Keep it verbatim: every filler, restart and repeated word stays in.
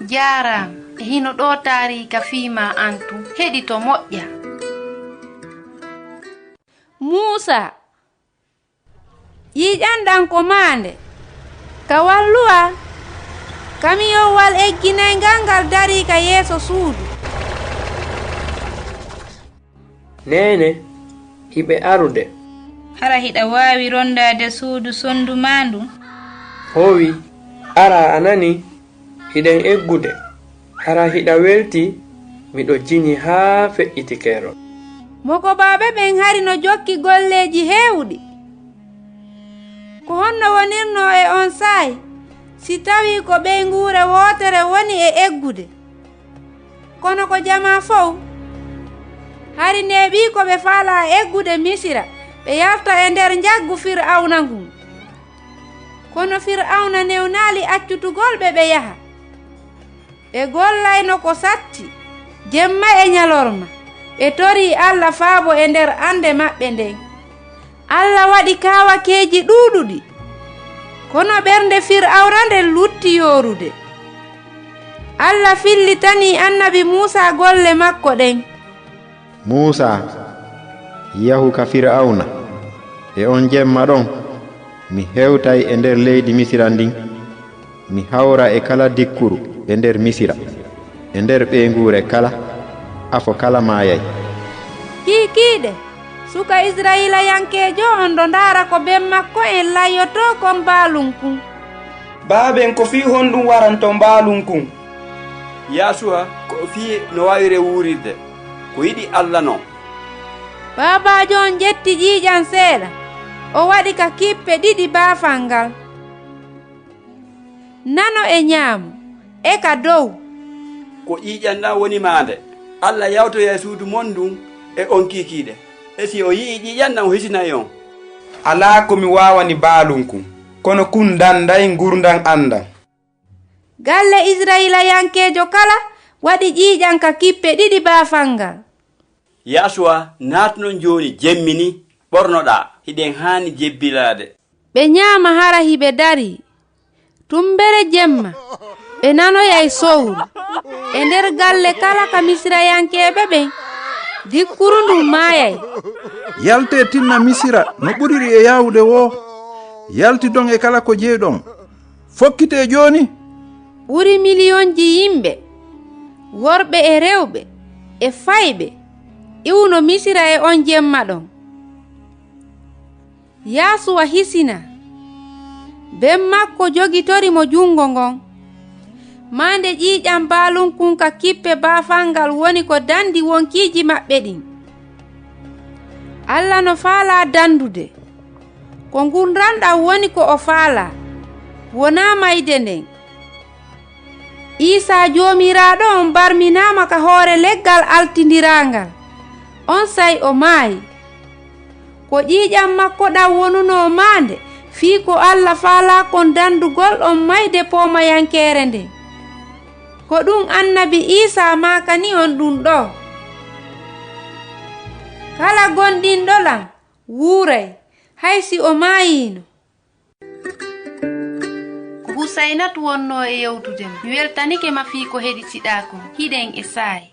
Jaaraama. E hino ɗoo taariika fii maa an tun. Heɗito moƴƴa. Muusaa. Ƴiiƴan ɗan ko maande. Ka walluwaa, kamiyowwal egginayngal ngal darii ka yeeso suudu. Neene, hiɓe arude. Hara hiɗa waawi rondaade suudu sonndu maa ndun? Hoowi, araa a nanii? Hiɗen eggude. Hara hiɗa weltii? Miɗo jiñi haa feƴƴiti keerol. Mokobaaɓe ɓen hari no jokki golleeji heewuɗi. Ko honno wonirnoo e on saa'i si tawii ko ɓeynguure wootere woni e eggude? Kono ko jamaa fow. Hari neeɓii ko ɓe faalaa eggude Misira, ɓe yalta e nder njaggu Fir'awna ngun. Kono Fir'awna newnaali accutugol ɓe ɓe yaha. Ɓe gollayno ko satti, jemma e ɲalorma, ɓe torii Alla faabo e nder annde maɓɓe nden. Alla waɗi kaawakeeji ɗuuɗuɗi, kono ɓernde Fir'awna nden lutti yoorude. Alla fillitanii annabi Muusaa golle makko ɗen. Muusaa, yahu ka Fir'awna. E on jemma ɗon, mi hewtay e nder leydi Misira ndin. Mi hawra e kala dikkuru e nder Misira, e nder ɓeynguure kala, afo kala maayay. Kiikiiɗe, suka Isra'iilayankeejo on ɗo ndaara ko ben makko en layyotoo kon mbaalun kun. Baaben, ko fii honɗun waranto mbaalun kun? Yaasuwa, ko fii no waawiree wuurirde, ko yiɗi Alla non. Baabaajo on ƴetti ƴiiƴan seeɗa, o waɗi ka kippe ɗiɗi baafal ngal. Nano e ɲaamo, e ka dow. Ko ƴiiƴan ɗan woni maande. Alla yawtoyay suudu mon ndun e on kiikiiɗe. E si o yi'ii ƴiiƴan ɗan, o hisinay on. Alaa ko mi waawani mbaalun kun, kono kun dannday ngurndan an ɗan. Galle Isra'iilayankeejo kala waɗi ƴiiƴan ka kippe ɗiɗi baafal ngal. Yaasuwa, naatunon jooni jemmi ni, ɓornoɗaa, hiɗen haani jebbilaade. Ɓe ɲaama hara hiɓe darii. Tummbere jemma, ɓe nanoyay sowru. E nder galle kala ka Misirayankeeɓe ɓen, dikkuru ndun maayay. Yaltee tinna Misira no ɓuriri e yaawude woo. Yaltidon e kala ko jeyɗon. Fokkitee jooni. Ɓuri miliyonji yimɓe, worɓe e rewɓe, e fayɓe, iwuno Misira e on jemma ɗon. Yaasuwa hisinaa. Ben makko jogitori mo junngo ngon. Maande ƴiiƴan mbaalun kun ka kippe baafal ngal woni ko danndi wonkiiji maɓɓe ɗin. Alla no faalaa danndude. Ko ngurndan ɗan woni ko o faalaa, wonaa mayde nden. Iisaa Joomiraaɗo on barminaama ka hoore leggal altindiraangal. Onsay o maayi. Ko ƴiiƴan makko ɗan wonunoo maande fii ko Alla faalaa kon danndugol on mayde poomayankeere nden. Ko ɗun annabi Iisaa maakani on ɗun ɗoo. Kala gomɗinɗo lan wuuray, hay si o maayiino. Ko Husaynatu wonnoo e yewtude ma. Mi weltanike ma fii ko heɗitiɗaa kon. Hiɗen e saa'i.